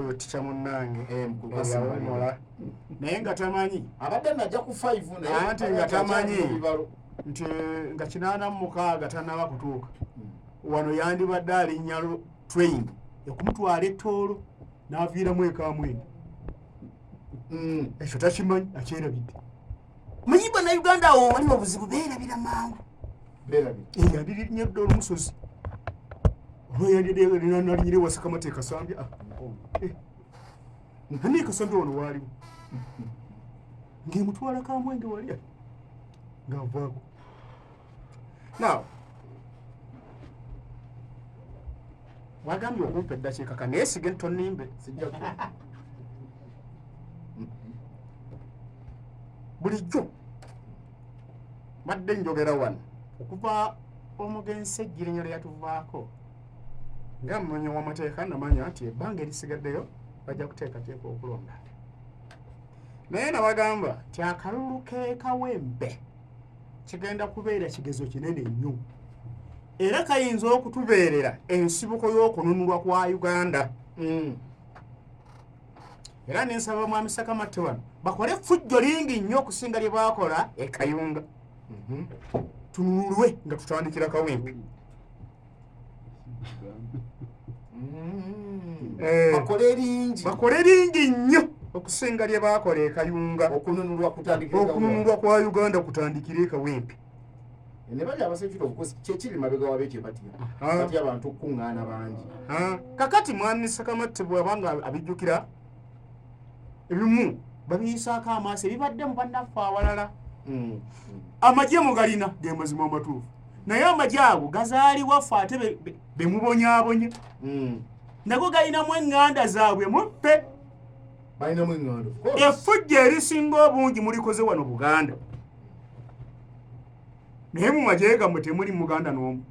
Oyo tica munnange Eh, mukulu Kasim eyawummula naye nga tamanyi Abadde najja ku 5 naye Anti nga tamanyi. Ebibalo. Nti nga 86 tanaba kutuuka wano, yandibadde alinnya train ekumutwala ettoolo n'aviiramu ekamwenge. Ekyo takimanyi, akyerabidde. Manyi bannayuganda awo wali obuzibu, beerabira mangu. Beerabira. Yandirinnye dda olumusozi olweyandinaalinyire wasakamatte ekasambya ani ekasambya wano waaliwo ng'emutwala kamwenge wali ng'avaako. Now wagambye okumpa eddakiika kaneesige tonimbe. Sijja ku. Bulijjo mbadde njogera wano okuva omugenzi Ssegirinya lwe yatuvaako nga mumanyi w'amateeka, namanya nti ebbanga erisigaddeyo bajja kuteekateeka okulonda, naye nabagamba nti akalulu k'ekawempe kigenda kubeera kigezo kinene nnyo era kayinza okutubeerera ensibuko y'okununulwa kwa Uganda. Era nensaba mwami Sakamatte wano bakole effujjo lingi nnyo okusinga lye baakola e Kayunga, tununulwe nga tutandikira Kawempe. Bakole eringi. Bakole lingi nnyo okusinga lye baakola e Kayunga. Okununulwa kutandikira. Okununulwa kwa Uganda kutandikire e Kawempe. Ne bali abasecurity, of course, kyekiri mabega wabe kye batya. Batya abantu okukuŋŋaana bangi. Kakati mwami Sakamatte bw'abanga abijjukira, ebimu babiyisaako amaaso ebibadde mu bannaffe awalala. Amagye mugalina, ge mazima amatuufu, naye amagye ago gazaalibwa ffe ate bemubonyaabonya. Nago galinamu eŋŋanda zaabwe muffe. Balinamu eŋŋanda, of course. Effujjo erisinga obungi mulikoze wano Buganda, naye mu magye gammwe temuli Muganda n'omu.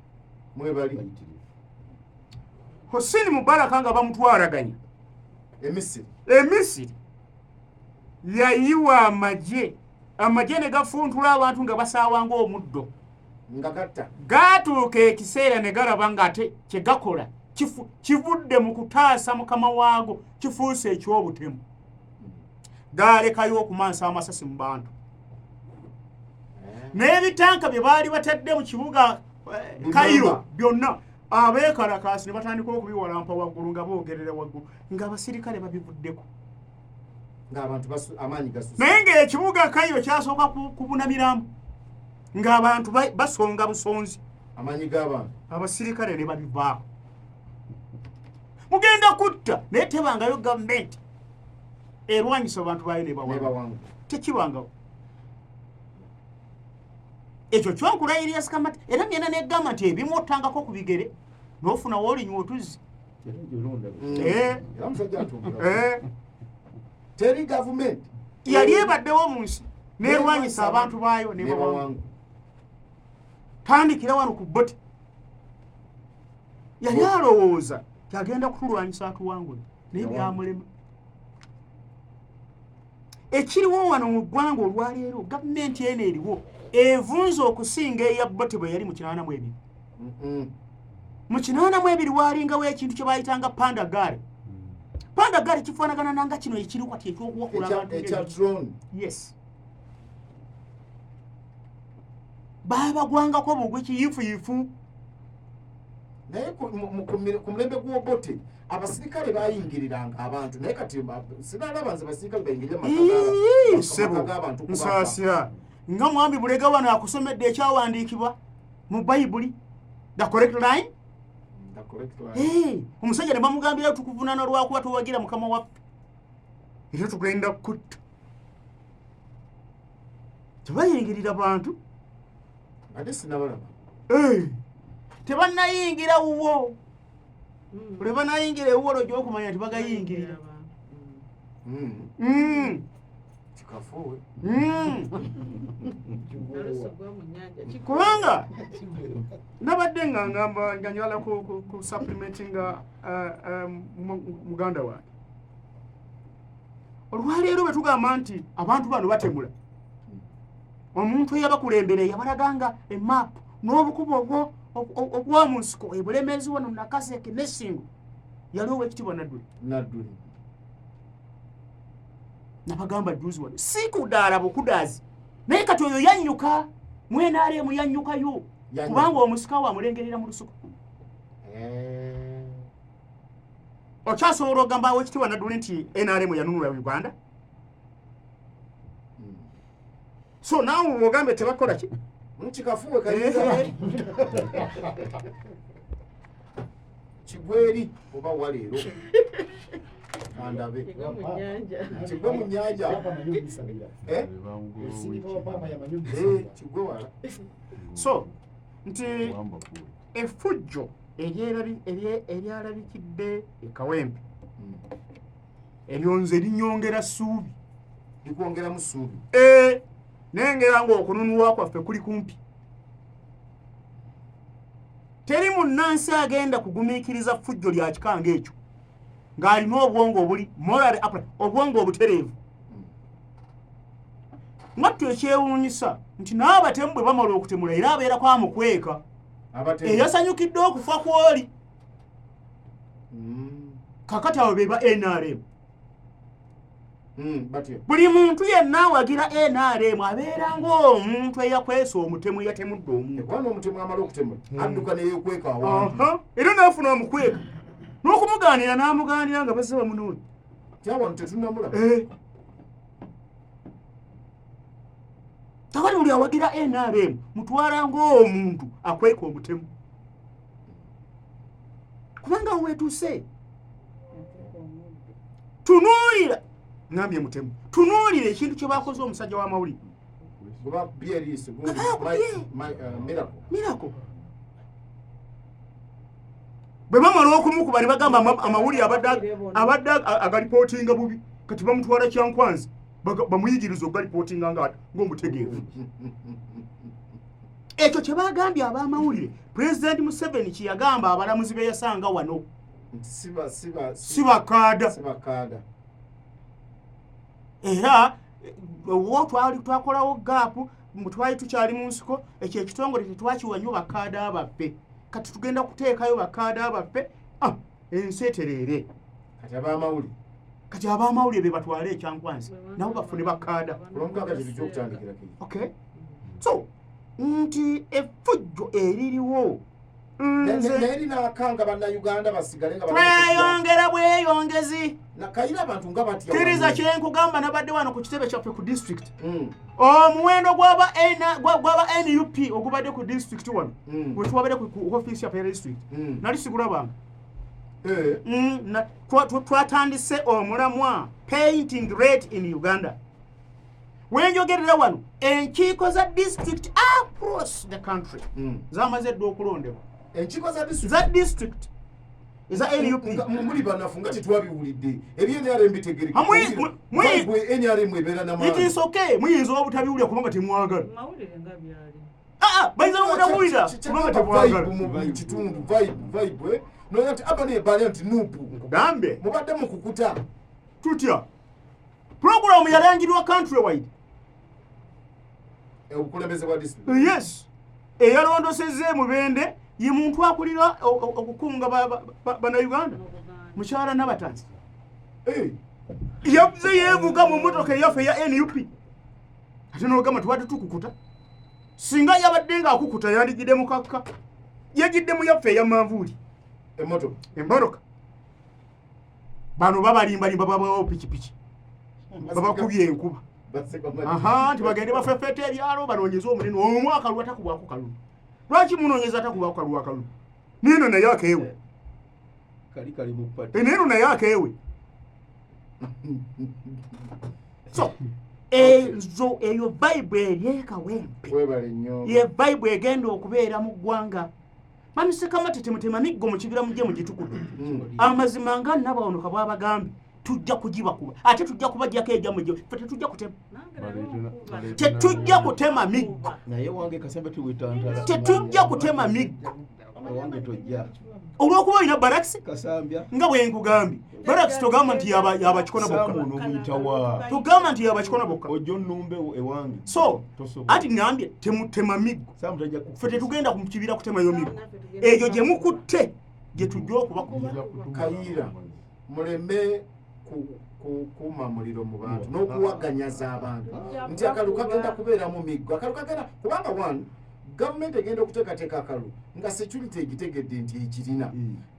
Mwebali. Hosini Mubaraka nga bamutwalaganya Emisiri. Emisiri, yayiwa amagye, amagye ne gafuntula abantu nga basaawa ng'omuddo. Nga gatta. Gaatuuka ekiseera ne galaba ng'ate kye gakola kivudde mu kutaasa mukama waago, kifuuse eky'obutemu. Gaalekayo okumansa amasasi mu bantu n'ebitanka bye baali batadde mu kibuga Kairo byonna, abeekalakaasi ne batandika okubiwalampa waggulu nga boogerera waggulu ng'abasirikale babivuddeko. Ng'abantu amaanyi gasusse. Naye ng'ekibuga Kairo kyasooka kubunamiramu ng'abantu basonga busonzi. Amaanyi g'abantu. Abasirikale ne babivaako. Mugenda kutta, naye tebangayo gavumenti erwanyisa abantu baayo nebawa. Nebawangu. Tekibangawo ekyo. Kyonkulayirira Sikamati, era ngenda negamba nti ebimu ottangako ku bigere n'ofuna woolinywa otuzzi. Era omusajja atumbula. Teri gavumenti yali ebaddewo mu nsi nerwanyisa abantu baayo nebawangu. Nebawangu. Tandikira wano ku Boti, yali alowooza kyagenda kutulwanyisa atuwangule, naye byamulema. Ekiriwo wano mu ggwanga olwaleero, gavumenti eno eriwo evunza okusinga eya Boti bwe yali mu 82. Mu 82 waalingawo ekintu kye bayitanga panda gaali. Panda gaali kifaanagana nanga kino ekiriwo kati ekyokuwakula abantu. Ekya drone. Yes, baabagwangako bugwi kiyifuyifu. Naye ku mulembe gw'Obote abasirikale bayingiriranga abantu, naye kati sinalaba nze basirikale bayingirire mu maka Ii, ssebo. g'abantu kubaka. Nsaasira nga mwami Bulega wano akusomedde ekyawandiikibwa mu Bayibuli, the correct line. The correct line. Eh, omusajja ne bamugambira, "Tukuvunaana lwakuba towagira mukama waffe, era tugenda kutta." Tebayingirira bantu. Ate sinabalaba. Eh, tebannayingira wuwo. Lwe banayingira ewuwo lwojja okumanya nti bagayingirira. Kikafuuwe. Kubanga nabadde nga ngamba nga njagala ku supplementinga muganda wange. Olwaleero bwe tugamba nti abantu bano batemula, omuntu eyabakulembera yabalaganga emaapu n'obukubo obwo mu nsiko ebulemezi wano Nakaseke nesingo yali Owekitiibwa Nadduli. Nadduli. Nabagamba juzi wano, si kudaala bukudaazi, naye kati oyo yannyuka mu NRM, yannyukayo. Yannyuka. Kubanga omusika we amulengerera mu lusuku. Okyasobola ogamba Owekitiibwa Nadduli nti NRM yanunula Uganda? So naawe ogambe tebakola ki? Kikafuwe kayinza kigweri oba waleero kandabe. Kigwe mu nnyanja. Kigwe mu nnyanja. Eh? Eh, kigwe wala. So nti effujjo eryalabikidde e Kawempe, eryo nze linyongera ssuubi. Likwongeramu ssuubi. Eh, nengera ng'okununulwa kwaffe kuli kumpi. Teri munnansi agenda kugumiikiriza ffujjo lya kika ng'ekyo ng'alina obwongo obuli moral upright, obwongo obutereevu. Mwattu ekyewuunyisa nti n'abatemu bwe bamala okutemula, era abeerako amukweka Abatemu. eyasanyukidde okufa kwoli. Kakati abo be ba NRM. Batyo. Buli muntu yenna awagira NRM abeera ng'omuntu eyakwesa omutemu eyatemudde omuntu. Kubanga omutemu amala okutemula adduka neyekweka awantu. Aha, era naafuna amukweka n'okumugaanira n'amugaanira nga bazze bamunoonya. Kyawano tetunamulaba. Eh. Kakati buli awagira NRM mutwala ng'omuntu akweka omutemu, kubanga wetuuse tunuulira, ngambye mutemu, tunuulira ekintu kye bakoze omusajja w'amawulire. Guba byeriiso. Gwe bakubye. Miracle. Miracle bwe bamala okumukuba ne bagamba amawulire abadde agalipootinga bubi, kati bamutwala Kyankwanzi bamuyigiriza okugalipootinga ng'omutegeevu. Ekyo kye bagambye ab'amawulire, Pulezidenti Museveni kye yagamba abalamuzi be yasanga wano. Nti siba siba Si bakaada. Si bakaada. Era wo twali twakolawo gaapu mbu twali tukyali mu nsiko, ekyo ekitongole tetwakiwa nnyo bakaada baffe, kati tugenda kuteekayo bakaada baffe, ensi etereere. Kati ab'amawulire. Kati ab'amawulire be batwale ekyankwanzi nabo bafune bakaada. Olwomukaaga kintu kyokutandikirako. Okay, so nti effujjo eririwo nze Naye linaakanga Bannayuganda basigale nga tweyongera bweyongezi. Kayira abantu nga batya. Kkiriza kyenkugamba, nabadde wano ku kitebe kyaffe ku district, Mm. omuwendo gw'aba NUP ogubadde ku district wano, we twabadde ku ofiisi yaffe ya district, nali sigulabanga. Eh. Twatandise omulamwa "Painting red in Uganda". Wenjogerera wano, enkiiko za district across the country zamaze dda okulondebwa. Enkiiko za district? Za district eza NUP. Muli banafu nga tetwabiwulidde. Ebye NRM bitegerekeka. NRM ebeera It namaanyi. is okay, muyinza obutabiwulira kubanga temwagala. Mawulire nga byali. Ah, ah, bayinza obutabuwulira kubanga temwagala. Vibe mu kitundu, vibe, vibe, eh. Nonya nti aba nebale nti NUP. Nkugambe. Mubadde mukukuta. Tutya puroguramu yalangirwa country wide. Obukulembeze bwa district. Yes, eyalondosezza emubende ye muntu akulira okukunga Bannayuganda, mukyala Nabatanzi. Eh, Yavuze yeevuga mu motoka eyaffe eya NUP, ate nogamba tubadde tukukuta. Singa yabadde ng'akukuta yandigidde mukakka, yagidde mu yaffe eya manvuuli. Emmotoka. Emmotoka. Bano babalimbalimba, babawo pikipiki, babakubye enkuba. Baseka manyi. Aha, nti bagende bafefete ebyalo banoonyeze omunene omu akalulu atakubwako kalulu. Lwaki munoonyeza atakubwako kalulu akalulu? Nino naye akeewe. Kali kali mu pati. Nino naye akeewe. So ezo eyo vibe eryekawempe. Webale nnyo. Ye vibe egenda okubeera mu ggwanga. Bamisekamate, temutema miggo mu kibira, mujje mugitukude. Amazima nga nabawano bwabagambye, tujja kugibakuba ate tujja kubajjako ejammwe. Ffe tetujja kutema, tetujja kutema miggo. Naye wange Kasembe tuwetantala. Tetujja kutema miggo. Owange tojja. Olwokuba olina barracks. Kasambya. Nga bwe nkugambye, barracks togamba nti yabakikona bokka. Saamu n'omuyitawa. Togamba nti yabakikona bokka. Ojja onnumbe ewange. So Tosobola. anti ngambye temutema miggo. Saamu tajja Ffe tetugenda ku kibira kutemayo miggo. Egyo gye mukutte gye tujja okubakuba. Kayiira muleme ku kukuma muliro mu bantu n'okuwaganyaza abantu nti akalulu kagenda kubeeramu miggo, akalulu kagenda kubanga one, gavumenti egenda okuteekateeka akalulu nga security egitegedde nti ekirina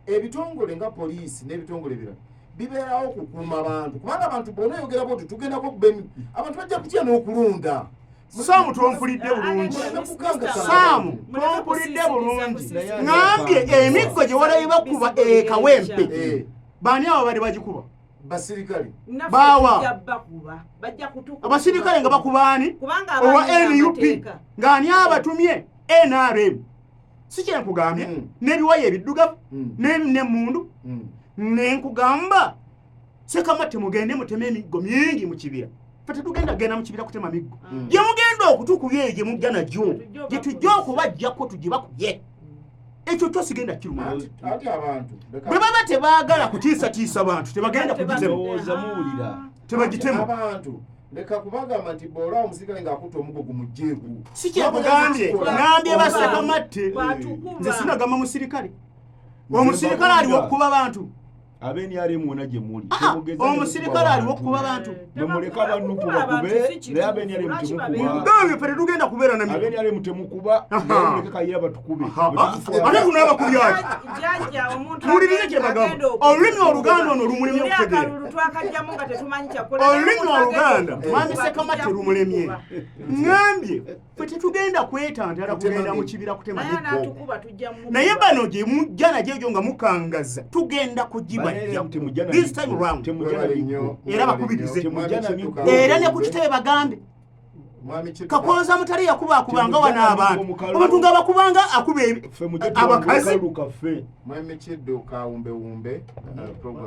ebitongole nga poliisi n'ebitongole ebirala bibeerawo okukuuma abantu, kubanga abantu bonna oyogera bwoti tugendako okuba abantu bajja kutya n'okulonda. Saamu, tompulidde bulungi. Muleme kukangakanga Saamu, abantu. tompulidde bulungi. Naye Ŋambye emiggo gye walabye bakuba ekawempe, baani abo bali bagikuba? Basirikale. Naffe Baawa. tujja bakuba, bajja kutukuba. Abasirikale nga bakuba ani? Kubanga Owa abalina NUP. amateeka. Ng'ani abatumye? NRM. Si kyenkugambye? N'ebiwayi ebiddugavu n'emmundu. Nenkugamba, Sekamatte, mugende muteme emiggo mingi mu kibira. Fe tetugenda genda mu kibira kutema miggo. Gye mugenda okutukubya eyo gye mujja nagyo, gye tujja okubajjako tugibakubye. Ekyo kyo sigenda kiruma. Ati abantu leka- Bwe baba tebaagala kutiisatiisa bantu, tebagenda kugitema. Ndowooza muwulira. Tebagitema. Abantu leka kubagamba nti bw'olaba omusirikale ng'akutte omugo gumugjeeku. Si kyekugambye? Ngambye Basekamatte. Bw'atukuba. Nze sinagamba musirikale. Omusirikale aliwo okukuba bantu? Abenrm wona gye muli, Ah, temugeza omusirikale aliwo okukuba bantu? Nemuleka bannupu bakube, naye abenrm temukuba. Gambye ffe tetugenda kubeera na miggo. Abenrm temukuba, Aha. naye muleke Kayira batukube. Aha. Ate kunaabakubya ki? Jjajja, omuntu Muwulirize kye bagamba. agenda okutukuba. Olulimi Oluganda ono lumulemye Luli okutegeera. akalulu twakajjamu nga tetumanyi kyakola. Olulimi Naye omuntu Oluganda, agenda mwami okutukuba, Sekamatte, tujja lumulemye. kumukuba. Ŋŋambye ffe tetugenda kwetantala Kutema kugenda mu miggo. kibira kutema Naye miggo. anaatukuba tujja mumukuba. Naye bano gye mujja nagyo egyo nga mukangaza, tugenda kugibajjako this time round. Mwebale nnyo, Era mwebale bakubirize. nnyo. Mwami Temujja na Kidduka miggo. Era ne ku kitebe bagambe Mwami Kidduka- Kakoza Mutale yakubakubanga wano Temujja na abantu miggo mu kalulu. abantu nga bakubanga akuba Ffe mujje abakazi. tuwange akalulu kaffe. Mwami Kidduka wumbewumbe, program.